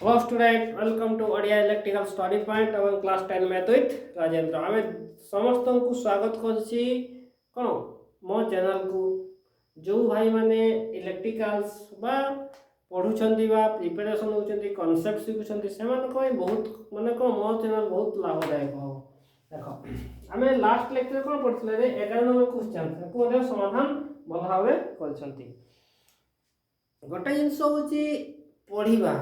Hello student, welcome to Odia Electrical Study Point ଏବଂ class 10 math with Rajendra. ଆମେ ସମସ୍ତଙ୍କୁ ସ୍ୱାଗତ କରୁଛି କ'ଣ ମୋ ଚ୍ୟାନେଲକୁ। ଯେଉଁ ଭାଇମାନେ ଇଲେକ୍ଟ୍ରିକାଲ୍ସ ବା ପଢ଼ୁଛନ୍ତି ବା ପ୍ରିପାରେସନ୍ ହେଉଛନ୍ତି, କନସେପ୍ଟ ଶିଖୁଛନ୍ତି, ସେମାନଙ୍କ ପାଇଁ ବହୁତ ମାନେ କ'ଣ ମୋ ଚ୍ୟାନେଲ ବହୁତ ଲାଭଦାୟକ ହେବ। ଦେଖ, ଆମେ ଲାଷ୍ଟ ଲେକ୍ଚରରେ କ'ଣ ପଢ଼ିଥିଲେ ଯେ 11 ନମ୍ବର କ୍ୱେଶ୍ଚନ୍, ତାକୁ ମଧ୍ୟ ସମାଧାନ ଭଲ ଭାବରେ କରିଛନ୍ତି। ଗୋଟେ ଜିନିଷ ହେଉଛି ପଢ଼ିବା।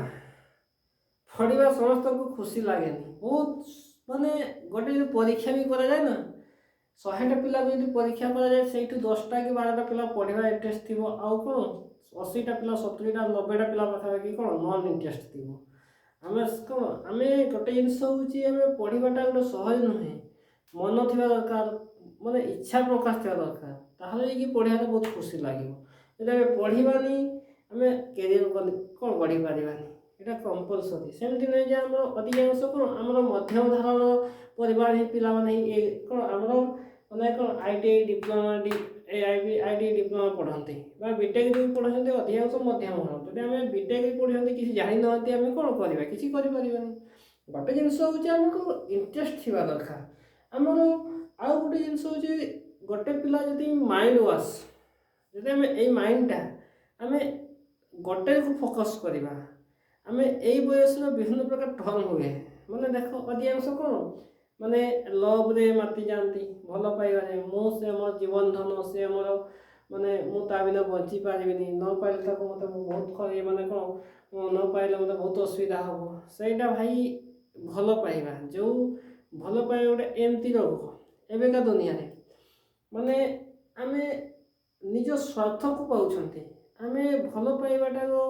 ପଢ଼ିବା ସମସ୍ତଙ୍କୁ ଖୁସି ଲାଗେନି ବହୁତ। ମାନେ ଗୋଟେ ଯଦି ପରୀକ୍ଷା ବି କରାଯାଏ ନା, 100ଟା ପିଲାକୁ ଯଦି ପରୀକ୍ଷା କରାଯାଏ, ସେଇଠୁ 10ଟା କି 12ଟା ପିଲା ପଢ଼ିବା ଇଣ୍ଟରେଷ୍ଟ ଥିବ, ଆଉ କ'ଣ 80ଟା ପିଲା, 70ଟା, 90ଟା ପିଲା ପାଖାପାଖି କ'ଣ ନନ୍ ଇଣ୍ଟରେଷ୍ଟ ଥିବ। ଆମେ କ'ଣ ଆମେ ଗୋଟେ ଜିନିଷ ହେଉଛି, ଆମେ ପଢ଼ିବାଟା ଗୋଟେ ସହଜ ନୁହେଁ। ମନ ଥିବା ଦରକାର, ମାନେ ଇଚ୍ଛା ପ୍ରକାଶ ଥିବା ଦରକାର, ତାହେଲେ ଯାଇକି ପଢ଼ିବାରେ ବହୁତ ଖୁସି ଲାଗିବ। ଯଦି ଆମେ ପଢ଼ିବାନି, ଆମେ କ୍ୟାରିୟର କ'ଣ ଗଢ଼ିପାରିବାନି। ଏଇଟା କମ୍ପଲସରି। ସେମିତି ନୁହେଁ ଯେ ଆମର ଅଧିକାଂଶ କ'ଣ ଆମର ମଧ୍ୟମ ଧରଣର ପରିବାର ହିଁ ପିଲାମାନେ ହିଁ ଏ କ'ଣ ଆମର ମାନେ କ'ଣ ITI, diploma, D A I B I T diploma ପଢ଼ନ୍ତି ବା ବିଟେକ୍ ବି ପଢ଼ୁଛନ୍ତି, ଅଧିକାଂଶ ମଧ୍ୟମ ଧରଣ। ଯଦି ଆମେ ବିଟେକ୍ ବି ପଢ଼ୁଛନ୍ତି, କିଛି ଜାଣିନାହାନ୍ତି, ଆମେ କ'ଣ କରିବା? କିଛି କରିପାରିବାନି। ଗୋଟେ ଜିନିଷ ହେଉଛି, ଆମକୁ ଇଣ୍ଟରେଷ୍ଟ ଥିବା ଦରକାର ଆମର। ଆଉ ଗୋଟେ ଜିନିଷ ହେଉଛି, ଗୋଟେ ପିଲା ଯଦି ମାଇଣ୍ଡ ୱାଶ୍, ଯଦି ଆମେ ଏଇ ମାଇଣ୍ଡଟା ଆମେ ଗୋଟେକୁ ଫୋକସ୍ କରିବା। ଆମେ ଏଇ ବୟସର ବିଭିନ୍ନ ପ୍ରକାର ଟର୍ମ ହୁଏ। ମାନେ ଦେଖ, ଅଧିକାଂଶ କ'ଣ ମାନେ ଲଭ୍ରେ ମାତି ଯାଆନ୍ତି, ଭଲ ପାଇବାରେ। ମୁଁ ସେ ମୋ ଜୀବନ ଧନ, ସେ ମୋର ମାନେ ମୁଁ ତା ବିନା ବଞ୍ଚି ପାରିବିନି, ନ ପାଇଲେ ତାକୁ ମୋତେ ବହୁତ ମାନେ କ'ଣ ନ ପାଇଲେ ମୋତେ ବହୁତ ଅସୁବିଧା ହେବ। ସେଇଟା ଭାଇ ଭଲ ପାଇବା, ଯେଉଁ ଭଲ ପାଇବା ଗୋଟେ ଏମିତି ରୋଗ ଏବେକା ଦୁନିଆରେ। ମାନେ ଆମେ ନିଜ ସ୍ୱାର୍ଥକୁ ପାଉଛନ୍ତି। ଆମେ ଭଲ ପାଇବାଟାକୁ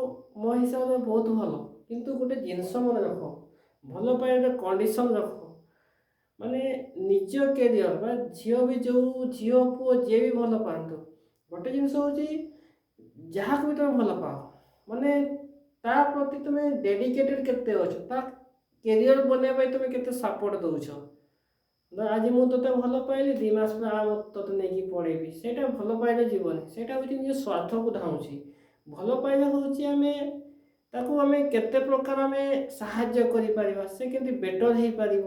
ମୋ ହିସାବରେ ବହୁତ ଭଲ, କିନ୍ତୁ ଗୋଟେ ଜିନିଷ ମନେ ରଖ, ଭଲ ପାଇବା କଣ୍ଡିସନ୍ ରଖ। ମାନେ ନିଜ କ୍ୟାରିୟର ବା ଝିଅ ବି, ଯେଉଁ ଝିଅ ପୁଅ ଯିଏ ବି ଭଲ ପାଆନ୍ତୁ, ଗୋଟେ ଜିନିଷ ହେଉଛି, ଯାହାକୁ ବି ତୁମେ ଭଲ ପାଅ, ମାନେ ତା ପ୍ରତି ତୁମେ ଡେଡିକେଟେଡ଼ କେତେ ଅଛ, ତା କ୍ୟାରିୟର ବନେଇବା ପାଇଁ ତୁମେ କେତେ ସପୋର୍ଟ ଦେଉଛ। ଆଜି ମୁଁ ତୋତେ ଭଲ ପାଇଲି, 2 ମାସ ପରେ ଆଉ ତୋତେ ନେଇକି ପଳେଇବି, ସେଇଟା ଭଲ ପାଇଲେ ଯିବନି। ସେଇଟା ହେଉଛି ନିଜ ସ୍ୱାର୍ଥକୁ ଧାଉଁଛି। ଭଲ ପାଇବା ହେଉଛି ଆମେ ତାକୁ ଆମେ କେତେ ପ୍ରକାର ଆମେ ସାହାଯ୍ୟ କରିପାରିବା, ସେ କେମିତି ବେଟର୍ ହେଇପାରିବ।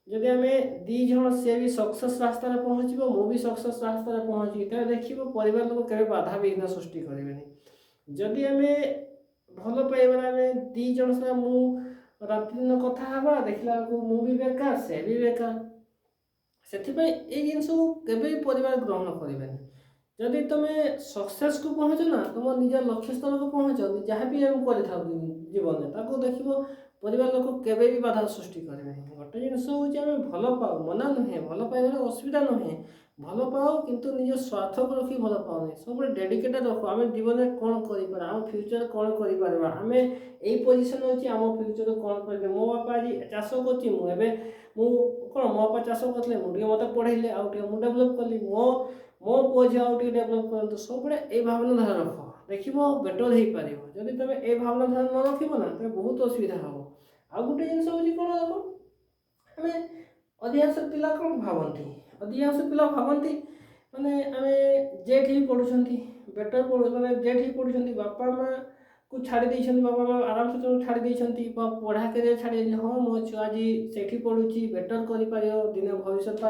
ଯଦି ଆମେ ଦୁଇ ଜଣ, ସେ ବି ସକ୍ସେସ୍ ରାସ୍ତାରେ ପହଞ୍ଚିବ, ମୁଁ ବି ସକ୍ସେସ୍ ରାସ୍ତାରେ ପହଞ୍ଚିବି, ତାହେଲେ ଦେଖିବ ପରିବାର ଲୋକ କେବେ ବାଧା ବିଘ୍ନ ସୃଷ୍ଟି କରିବେନି। ଯଦି ଆମେ ଭଲ ପାଇବାରେ ଆମେ ଦୁଇ ଜଣ ସାରା ମୁଁ ରାତି ଦିନ କଥା ହେବା, ଦେଖିଲା ବେଳକୁ ମୁଁ ବି ବେକାର, ସେ ବି ବେକାର। ସେଥିପାଇଁ ଏଇ ଜିନିଷକୁ କେବେ ବି ପରିବାର ଗ୍ରହଣ କରିବେନି। ଯଦି ତୁମେ ସକ୍ସେସ୍କୁ ପହଞ୍ଚ ନା, ତୁମ ନିଜ ଲକ୍ଷ୍ୟସ୍ଥଳକୁ ପହଞ୍ଚ, ଯାହା ବି ଆମେ କରିଥାଉ ଜୀବନରେ, ତାକୁ ଦେଖିବ ପରିବାର ଲୋକ କେବେ ବି ବାଧା ସୃଷ୍ଟି କରିବେନି। ଗୋଟେ ଜିନିଷ ହେଉଛି, ଆମେ ଭଲ ପାଉ, ମନା ନୁହେଁ, ଭଲ ପାଇବାରେ ଅସୁବିଧା ନୁହେଁ। ଭଲ ପାଅ, କିନ୍ତୁ ନିଜ ସ୍ୱାର୍ଥକୁ ରଖି ଭଲ ପାଉନି। ସବୁବେଳେ ଡେଡିକେଟେଡ଼ ରଖ। ଆମେ ଜୀବନରେ କ'ଣ କରିପାରିବା, ଆମ ଫ୍ୟୁଚର କ'ଣ କରିପାରିବା, ଆମେ ଏଇ ପୋଜିସନ୍ ଅଛି, ଆମ ଫ୍ୟୁଚର କ'ଣ କରିବେ। ମୋ ବାପା ଆଜି ଚାଷ କରୁଛି, ମୁଁ ଏବେ ମୁଁ କ'ଣ ମୋ ବାପା ଚାଷ କରୁଥିଲେ, ମୁଁ ଟିକେ ମୋତେ ପଢ଼େଇଲେ, ଆଉ ଟିକେ ମୁଁ ଡେଭଲପ୍ କଲି, ମୋ ମୋ ପୁଅ ଝିଅ ଆଉ ଟିକେ ଡେଭଲପ୍ କରନ୍ତୁ। ସବୁବେଳେ ଏଇ ଭାବନାଧାରା ରଖ, ଦେଖିବ ବେଟର୍ ହେଇପାରିବ। ଯଦି ତୁମେ ଏଇ ଭାବନାଧାରା ନ ରଖିବ ନା, ତେବେ ବହୁତ ଅସୁବିଧା ହେବ। ଆଉ ଗୋଟେ ଜିନିଷ ହେଉଛି କ'ଣ, ଦେଖ, ଆମେ ଅଧିକାଂଶ ପିଲା କ'ଣ ଭାବନ୍ତି? ଅଧିକାଂଶ ପିଲା ଭାବନ୍ତି, ମାନେ ଆମେ ଯେଠି ବି ପଢ଼ୁଛନ୍ତି, ବେଟର୍ ପଢ଼ୁ, ମାନେ ଯେଠି ବି ପଢ଼ୁଛନ୍ତି, ବାପା ମାଆକୁ ଛାଡ଼ି ଦେଇଛନ୍ତି। ବାପା ମା' ଆରାମସେ ତୁମକୁ ଛାଡ଼ି ଦେଇଛନ୍ତି ବା ପଢ଼ା କ୍ୟାରିୟର ଛାଡ଼ି ଦେଇଛନ୍ତି। ହଁ, ମୋ ଛୁଆ ଆଜି ସେଇଠି ପଢ଼ୁଛି, ବେଟର୍ କରିପାରିବ, ଦିନେ ଭବିଷ୍ୟତ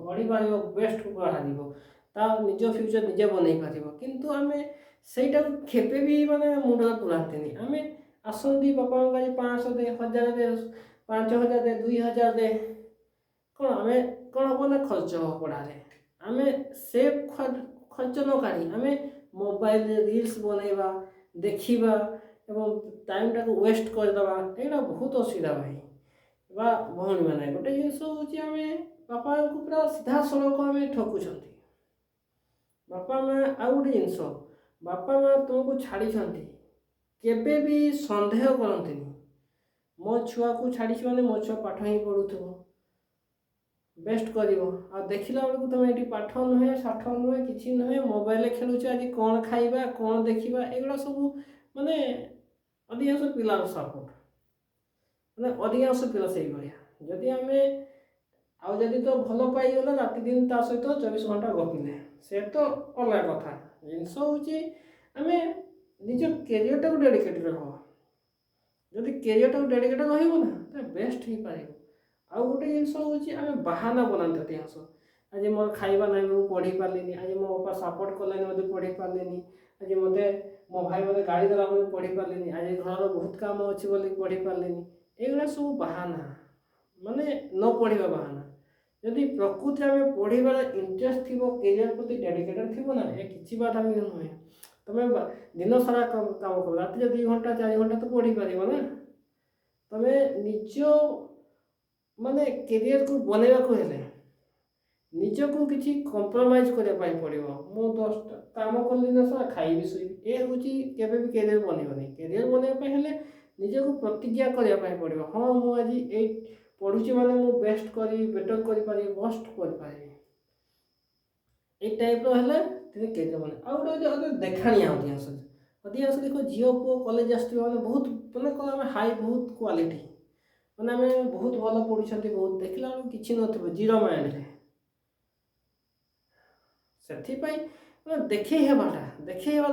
ବଢ଼ିପାରିବ, ବେଷ୍ଟ ବାହାରିବ, ତା ନିଜ ଫ୍ୟୁଚର୍ ନିଜେ ବନେଇ ପାରିବ। କିନ୍ତୁ ଆମେ ସେଇଟାକୁ କେବେ ବି ମାନେ ମୁଣ୍ଡରେ ପୁରାନ୍ତିନି। ଆମେ ଆସନ୍ତି, ବାପା ମାଆଙ୍କୁ ଆଜି 500 ଦେ, 1000 ଦେ, 5000 ଦେ, 2000 ଦେ। କ'ଣ ଆମେ କ'ଣ ହେବ ନା ଖର୍ଚ୍ଚ ହେବ ପଢ଼ାରେ। ଆମେ ସେ ଖର୍ଚ୍ଚ ନ କାଢ଼ି ଆମେ ମୋବାଇଲରେ ରିଲ୍ସ ବନେଇବା, ଦେଖିବା ଏବଂ ଟାଇମ୍ଟାକୁ ୱେଷ୍ଟ କରିଦେବା। ଏଇଟା ବହୁତ ଅସୁବିଧା ଭାଇ ବା ଭଉଣୀମାନେ। ଗୋଟେ ଜିନିଷ ହେଉଛି, ଆମେ ବାପାଙ୍କୁ ପୁରା ସିଧାସଳଖ ଆମେ ଠକୁଛନ୍ତି ବାପା ମା'। ଆଉ ଗୋଟେ ଜିନିଷ, ବାପା ମା' ତୁମକୁ ଛାଡ଼ିଛନ୍ତି, କେବେ ବି ସନ୍ଦେହ କରନ୍ତିନି। ମୋ ଛୁଆକୁ ଛାଡ଼ିଛି ମାନେ ମୋ ଛୁଆ ପାଠ ହିଁ ପଢ଼ୁଥିବ, ବେଷ୍ଟ କରିବ। ଆଉ ଦେଖିଲା ବେଳକୁ ତୁମେ ଏଠି ପାଠ ନୁହେଁ, ସାଠ ନୁହେଁ, କିଛି ନୁହେଁ, ମୋବାଇଲରେ ଖେଳୁଛ। ଆଜି କ'ଣ ଖାଇବା, କ'ଣ ଦେଖିବା, ଏଗୁଡ଼ା ସବୁ ମାନେ ଅଧିକାଂଶ ପିଲାର ସପୋର୍ଟ, ମାନେ ଅଧିକାଂଶ ପିଲା ସେଇଭଳିଆ। ଯଦି ଆମେ ଆଉ ଯଦି ତ ଭଲ ପାଇଗଲେ, ରାତି ଦିନ ତା ସହିତ 24 ଘଣ୍ଟା ଗପିଲେ, ସେ ତ ଅଲଗା କଥା। ଜିନିଷ ହେଉଛି, ଆମେ ନିଜ କ୍ୟାରିୟରଟାକୁ ଡେଡିକେଟେଡ଼ ହବା। ଯଦି କ୍ୟାରିୟରଟାକୁ ଡେଡିକେଟେଡ଼ ରହିବ ନା, ତ ବେଷ୍ଟ ହେଇପାରିବ। ଆଉ ଗୋଟେ ଜିନିଷ ହେଉଛି, ଆମେ ବାହାନା ବନାନ୍ତି ଅଧିକାଂଶ। ଆଜି ମୋର ଖାଇବା ନାହିଁ, ମୁଁ ପଢ଼ି ପାରିଲିନି। ଆଜି ମୋ ବାପା ସପୋର୍ଟ କଲେନି, ମୋତେ ପଢ଼ି ପାରିଲିନି। ଆଜି ମୋତେ ମୋ ଭାଇ ମୋତେ ଗାଳି ଦେଲା ବୋଲି ପଢ଼ି ପାରିଲିନି। ଆଜି ଘରର ବହୁତ କାମ ଅଛି ବୋଲି ପଢ଼ି ପାରିଲିନି। ଏଇଗୁଡ଼ା ସବୁ ବାହାନା, ମାନେ ନ ପଢ଼ିବା ବାହାନା। ଯଦି ପ୍ରକୃତିରେ ଆମେ ପଢ଼ିବାର ଇଣ୍ଟରେଷ୍ଟ ଥିବ, କ୍ୟାରିୟର ପ୍ରତି ଡେଡିକେଟେଡ଼ ଥିବ ନା, ଏ କିଛି ବାଧା ବି ନୁହେଁ। ତମେ ଦିନ ସାରା କାମ କର, ରାତିରେ 2 ଘଣ୍ଟା 4 ଘଣ୍ଟା ତ ପଢ଼ିପାରିବ ନା। ତମେ ନିଜ ମାନେ କ୍ୟାରିୟରକୁ ବନେଇବାକୁ ହେଲେ ନିଜକୁ କିଛି କମ୍ପ୍ରମାଇଜ୍ କରିବା ପାଇଁ ପଡ଼ିବ। ମୁଁ 10ଟା କାମ କଲି, ଦିନ ସାରା ଖାଇବି, ଶୋଇବି, ଏ ହେଉଛି କେବେ ବି କ୍ୟାରିୟର ବନିବନି। କ୍ୟାରିୟର ବନେଇବା ପାଇଁ ହେଲେ ନିଜକୁ ପ୍ରତିଜ୍ଞା କରିବା ପାଇଁ ପଡ଼ିବ। ହଁ, ମୁଁ ଆଜି ଏଇ ପଢ଼ୁଛି ମାନେ ମୁଁ ବେଷ୍ଟ କରିବି, ବେଟର୍ କରିପାରିବି, ମଷ୍ଟ କରିପାରିବି। ଏଇ ଟାଇପ୍ର ହେଲେ ଟିକେ କ୍ୟାରିୟର ବନେ। ଆଉ ଗୋଟେ ହେଉଛି ଦେଖାଣିଆ। ଅଧିକାଂଶ ଅଧିକାଂଶ ଦେଖ, ଝିଅ ପୁଅ କଲେଜ ଆସୁଥିବେ, ମାନେ ବହୁତ ମାନେ କ'ଣ, ଆମେ ହାଇ ବହୁତ କ୍ୱାଲିଟି, ମାନେ ଆମେ ବହୁତ ଭଲ ପଢ଼ୁଛନ୍ତି, ବହୁତ ଦେଖିଲା ବେଳକୁ କିଛି ନଥିବ, ଜିରୋ ମାଇଣ୍ଡରେ। ସେଥିପାଇଁ ମାନେ ଦେଖେଇ ହେବା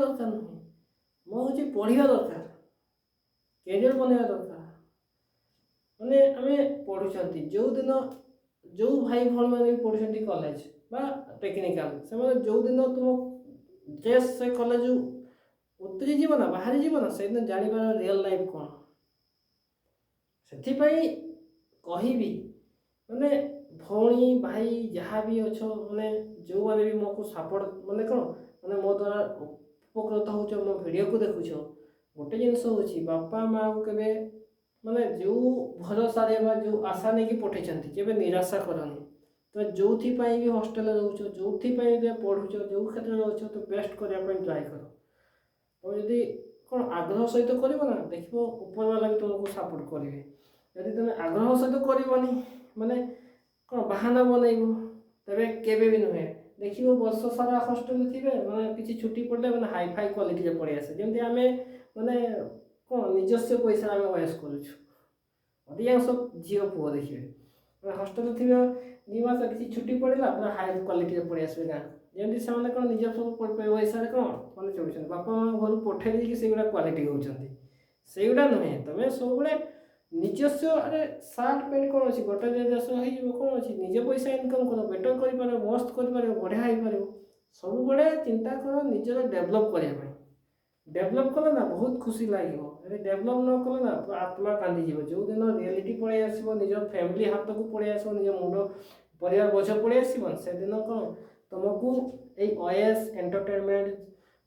ଦରକାର ନୁହେଁ। ମୁଁ ହେଉଛି ପଢ଼ିବା ଦରକାର, କ୍ୟାରିୟର ବନେଇବା ଦରକାର। ମାନେ ଆମେ ପଢ଼ୁଛନ୍ତି, ଯେଉଁଦିନ ଯେଉଁ ଭାଇ ଭଉଣୀମାନେ ବି ପଢ଼ୁଛନ୍ତି କଲେଜ ବା ଟେକ୍ନିକାଲ, ସେମାନେ ଯେଉଁଦିନ ତୁମ ଡ୍ରେସ୍ ସେ କଲେଜ ଉତରିଯିବ ନା, ବାହାରି ଯିବ ନା, ସେଇଦିନ ଜାଣିବାର ରିଅଲ୍ ଲାଇଫ୍ କ'ଣ। ସେଥିପାଇଁ କହିବି, ମାନେ ଭଉଣୀ ଭାଇ ଯାହା ବି ଅଛ, ମାନେ ଯେଉଁମାନେ ବି ମୋକୁ ସପୋର୍ଟ, ମାନେ କ'ଣ, ମାନେ ମୋ ଦ୍ୱାରା ଉପକୃତ ହେଉଛ, ମୋ ଭିଡ଼ିଓକୁ ଦେଖୁଛ, ଗୋଟେ ଜିନିଷ ହେଉଛି, ବାପା ମାଆକୁ କେବେ ମାନେ ଯେଉଁ ଭରସାରେ ବା ଯେଉଁ ଆଶା ନେଇକି ପଠେଇଛନ୍ତି, କେବେ ନିରାଶା କରନି। ତ ଯେଉଁଥିପାଇଁ ବି ହଷ୍ଟେଲରେ ରହୁଛ, ଯେଉଁଥିପାଇଁ ବି ପଢ଼ୁଛ, ଯେଉଁ କ୍ଷେତ୍ରରେ ରହୁଛ, ତ ବେଷ୍ଟ କରିବା ପାଇଁ ଟ୍ରାଏ କର। ତମେ ଯଦି କ'ଣ ଆଗ୍ରହ ସହିତ କରିବ ନା, ଦେଖିବ ଉପରବାଲା ବି ତୁମକୁ ସପୋର୍ଟ କରିବେ। ଯଦି ତୁମେ ଆଗ୍ରହ ସହିତ କରିବନି, ମାନେ କ'ଣ ବାହାନା ବନେଇବ, ତେବେ କେବେ ବି ନୁହେଁ। ଦେଖିବ, ବର୍ଷ ସାରା ହଷ୍ଟେଲରେ ଥିବେ, ମାନେ କିଛି ଛୁଟି ପଡ଼ିଲେ ମାନେ ହାଇ ଫାଇ କ୍ୱାଲିଟିରେ ପଳେଇ ଆସେ, ଯେମିତି ଆମେ ମାନେ କ'ଣ ନିଜସ୍ୱ ପଇସାରେ ଆମେ ଅୟସ କରୁଛୁ। ଅଧିକାଂଶ ଝିଅ ପୁଅ ଦେଖିବେ, ମାନେ ହଷ୍ଟେଲରେ ଥିବେ 2 ମାସ, କିଛି ଛୁଟି ପଡ଼ିଲା, ପୁରା ହାଇ କ୍ୱାଲିଟିରେ ପଳେଇ ଆସିବେ ଗାଁକୁ, ଯେମିତି ସେମାନେ କ'ଣ ନିଜ ସବୁ ପଇସାରେ କ'ଣ ମାନେ ଚଳୁଛନ୍ତି, ବାପା ମା ଘରୁ ପଠେଇ ଦେଇକି ସେଇଗୁଡ଼ା କ୍ୱାଲିଟି ହେଉଛନ୍ତି। ସେଇଗୁଡ଼ା ନୁହେଁ। ତମେ ସବୁବେଳେ ନିଜସ୍ୱ, ଆରେ ସାର୍ଟ ପ୍ୟାଣ୍ଟ କ'ଣ ଅଛି, ଗୋଟେ ଦେଶ ହେଇଯିବ, କ'ଣ ଅଛି? ନିଜ ପଇସା ଇନକମ୍ କର, ବେଟର୍ କରିପାରିବ, ମସ୍ତ କରିପାରିବ, ବଢ଼ିଆ ହେଇପାରିବ। ସବୁବେଳେ ଚିନ୍ତା କର ନିଜର ଡେଭଲପ୍ କରିବା ପାଇଁ। ଡେଭଲପ୍ କଲେ ନା ବହୁତ ଖୁସି ଲାଗିବ। ଯଦି ଡେଭଲପ୍ ନ କଲେ ନା, ଆତ୍ମା କାନ୍ଦିଯିବ। ଯେଉଁଦିନ ରିଆଲିଟି ପଳେଇ ଆସିବ, ନିଜ ଫ୍ୟାମିଲି ହାତକୁ ପଳେଇ ଆସିବ, ନିଜ ମୁଣ୍ଡ ପରିବାର ବୋଝ ପଳେଇ ଆସିବ, ସେଦିନ କ'ଣ ତୁମକୁ ଏଇ ଅଏସ୍ ଏଣ୍ଟରଟେନମେଣ୍ଟ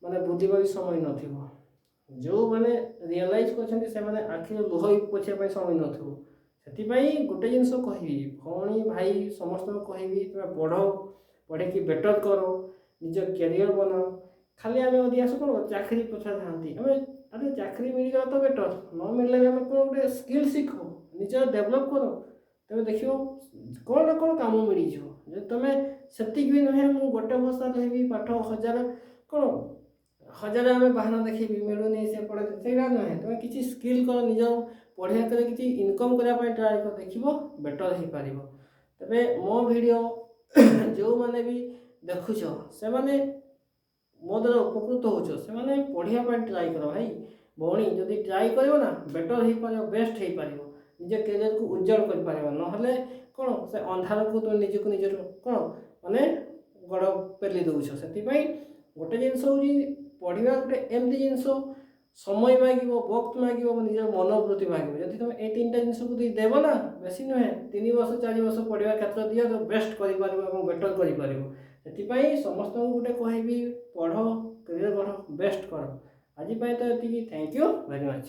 ମାନେ ବୁଲିବା ବି ସମୟ ନଥିବ। ଯେଉଁମାନେ ରିଅଲାଇଜ୍ କରିଛନ୍ତି, ସେମାନେ ଆଖିରୁ ଲୁହ ବି ପୋଛିବା ପାଇଁ ସମୟ ନଥିବ। ସେଥିପାଇଁ ଗୋଟେ ଜିନିଷ କହିବି, ଭଉଣୀ ଭାଇ ସମସ୍ତଙ୍କୁ କହିବି, ତୁମେ ପଢ଼, ପଢ଼ିକି ବେଟର୍ କର, ନିଜ କ୍ୟାରିୟର ବନାଅ। ଖାଲି ଆମେ ଅଧିକାଂଶ କ'ଣ ଚାକିରି ପଛରେ ଥାନ୍ତି ଆମେ। ଆରେ ଚାକିରି ମିଳିଗଲା ତ ବେଟର୍, ନ ମିଳିଲେ ବି ଆମେ କ'ଣ ଗୋଟେ ସ୍କିଲ୍ ଶିଖ, ନିଜର ଡେଭଲପ୍ କର। ତେବେ ଦେଖିବ କ'ଣ ନା କ'ଣ କାମ ମିଳିଯିବ। ଯଦି ତୁମେ ସେତିକି ବି ନୁହେଁ, ମୁଁ ଗୋଟେ ଭରସା ରହିବି, ପାଠ ହଜାର କ'ଣ ହଜାରେ ଆମେ ବାହାନା ଦେଖେଇବି, ମିଳୁନି ସେପଟେ, ସେଇଟା ନୁହେଁ। ତୁମେ କିଛି ସ୍କିଲ୍ କର, ନିଜ ପଢ଼ିବା କରି କିଛି ଇନକମ୍ କରିବା ପାଇଁ ଟ୍ରାଏ କର, ଦେଖିବ ବେଟର୍ ହେଇପାରିବ। ତେବେ ମୋ ଭିଡ଼ିଓ ଯେଉଁମାନେ ବି ଦେଖୁଛ, ସେମାନେ ମୋ ଦ୍ୱାରା ଉପକୃତ ହେଉଛ, ସେମାନେ ପଢ଼ିବା ପାଇଁ ଟ୍ରାଏ କର। ଭାଇ ଭଉଣୀ, ଯଦି ଟ୍ରାଏ କରିବ ନା, ବେଟର୍ ହେଇପାରିବ, ବେଷ୍ଟ ହେଇପାରିବ, ନିଜ କ୍ୟାରିୟରକୁ ଉଜ୍ଜଳ କରିପାରିବ। ନହେଲେ କ'ଣ ସେ ଅନ୍ଧାରକୁ ତୁମେ ନିଜକୁ ନିଜର କ'ଣ ମାନେ ଗୋଡ଼ ପେଲି ଦେଉଛ। ସେଥିପାଇଁ ଗୋଟେ ଜିନିଷ ହେଉଛି, ପଢ଼ିବା ଗୋଟେ ଏମିତି ଜିନିଷ, ସମୟ ମାଗିବ, ବକ୍ତ ମାଗିବ, ନିଜର ମନୋବୃତ୍ତି ମାଗିବ। ଯଦି ତୁମେ ଏଇ ତିନିଟା ଜିନିଷକୁ ଦେଇ ଦେବ ନା, ବେଶୀ ନୁହେଁ, 3 ବର୍ଷ 4 ବର୍ଷ ପଢ଼ିବା କ୍ଷେତ୍ର ଦିଅ, ତ ବେଷ୍ଟ କରିପାରିବ ଏବଂ ବେଟର୍ କରିପାରିବ। ସେଥିପାଇଁ ସମସ୍ତଙ୍କୁ ଗୋଟେ କହିବି, ପଢ଼, କ୍ୟାରିୟର ଗଢ଼, ବେଷ୍ଟ କର। ଆଜି ପାଇଁ ତ ଏତିକି। Thank you very much.